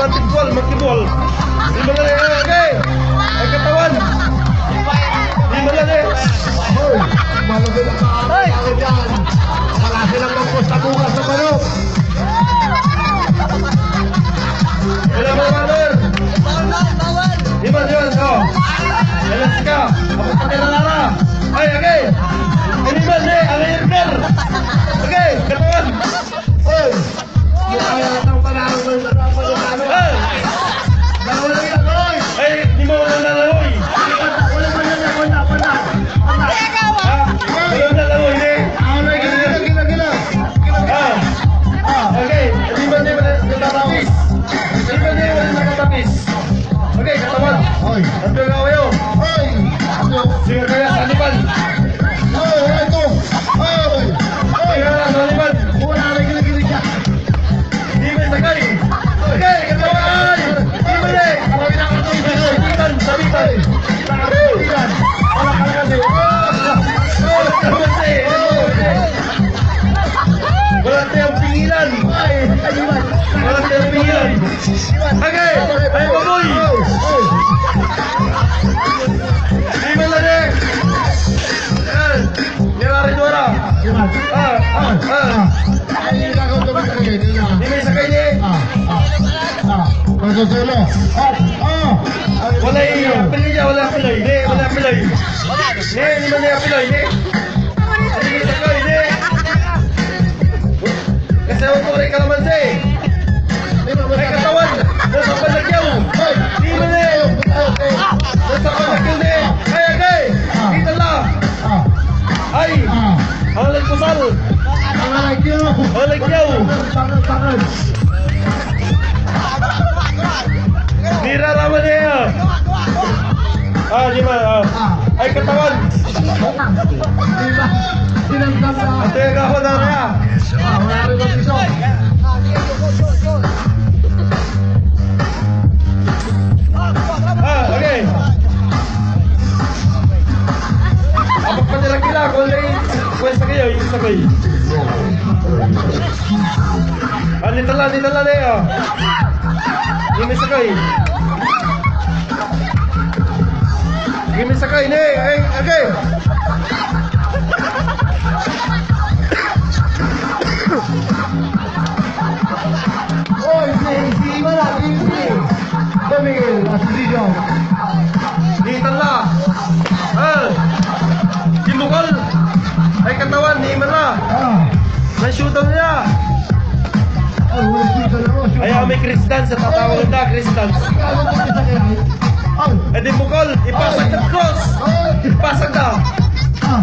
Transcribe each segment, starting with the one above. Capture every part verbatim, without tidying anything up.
Makibol, makibol. Lima na, eh, okay. Ay, katawan. Lima na, eh. Hoy, malaki na ka. Hoy. Ano yan? Malaki lang magpusta bukas sa manok. Wala ba, brother? Bawal, bawal, bawal. Lima yun, oh. Alas ka. Kapag pati na nara. Ay, okay. Animal, eh. Ang aircar. Okay, katawan. Hoy. Yung kaya ng panahon ng sarap, ano, ano? Ah! Bawal yan, hoy! Ay, di mo wala na langoy. Wala pa yan, wala, wala, wala. Ha? Wala na langoy, eh? Ah, wala, gila, gila, gila, gila. Ah. Ah. Okay, di ba, di ba, nakatapis? Di ba, di ba, nakatapis? Okay, katawan. Hoy. Ang gagawa yun? Hoy. Ano? Sige, kaya sa animal. Hoy, ano ito? Hoy. Hoy. Kaya sa animal. Wala na gila-gila siya. Di may sakay. Okay, katawan! Di may sakay! Sabitan, sabitan! Sabitan! Wala ka na kasi. Wala tayong pingilan! Wala tayong pingilan! Okay! Ay, baboy! Di may lagay! Yan! Yan, ari, duwara! Ah, ah, ah. Ay, yung gagawin ko, may sakay, di na. Di may sakay, di. Ah, ah, ah. Pagkasolo. Ah, ah. Wala yung apil niya, wala apil, eh. Di, wala apil, eh. Di, di man yung apil, eh. Di. Di may sakay, di. Kasi ako po rin kalamansi. Ay, katawan. Nasa panagyaw. Di man, eh. Nasa panagyaw, di. Ay, agay. Dito lang. Ah. Ay! Ah. Ang nagpusal! Ang nagyaw! Ang nagyaw! Bakit, bakit? Niraraman niya yan! Ah, di ba? Ah. Ah. Ay, katawan! Di ba? Sinamsam na. Ate, kaho na kaya! Ah, wala rin mag-iso. Ah, okay. Abak pa nila kila, kung may, kung sakay, yung sakay. Ah, nitala, nitala na yun. Yung may sakay. Yung may sakay, ne, ay, okay. Oy, si, si Iman na, si, si Domingil, ah, si Didong. Nitan la. Ah. Timbukol. Ay, katawan, ni Iman na. Ah. May shootout niya. Ay, wala si Iman na, oh, shootout. Ay, ah, may Chris dance, sa tatawag na, Chris dance. Ay, ano to, isa kaya? Ay. Ay, timbukol. Ipasag na cross. Ay. Ipasag na. Ah.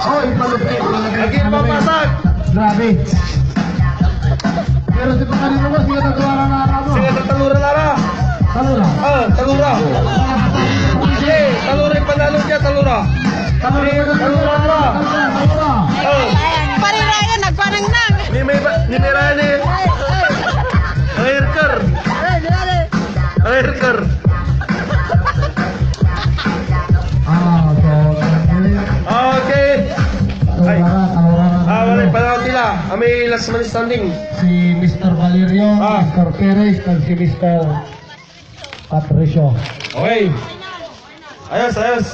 Oh, ipalupit. Lagi ipapasag. Grabe. Pero si Pakarino mo, sige, tataluran na ako. Sige, tataluran na ra. Talura. Ah, talura. Eh, talura yung panalo niya, talura. Talura, eh, talura, talura. Talura. Ah. Pare Ryan, nagpanangnang. Ni may ba, ni may Ryan eh. Ang aircar. Eh, di ba, eh? Ang aircar. Ah, so, okay. Okay. Ay. Talura, talura, ah, wala talura. Panalo sila. Ah, may last man standing. Si Mister Valerio, ah, Mister Perez, kag si Mister Patricio. Okay. Ayos, ayos.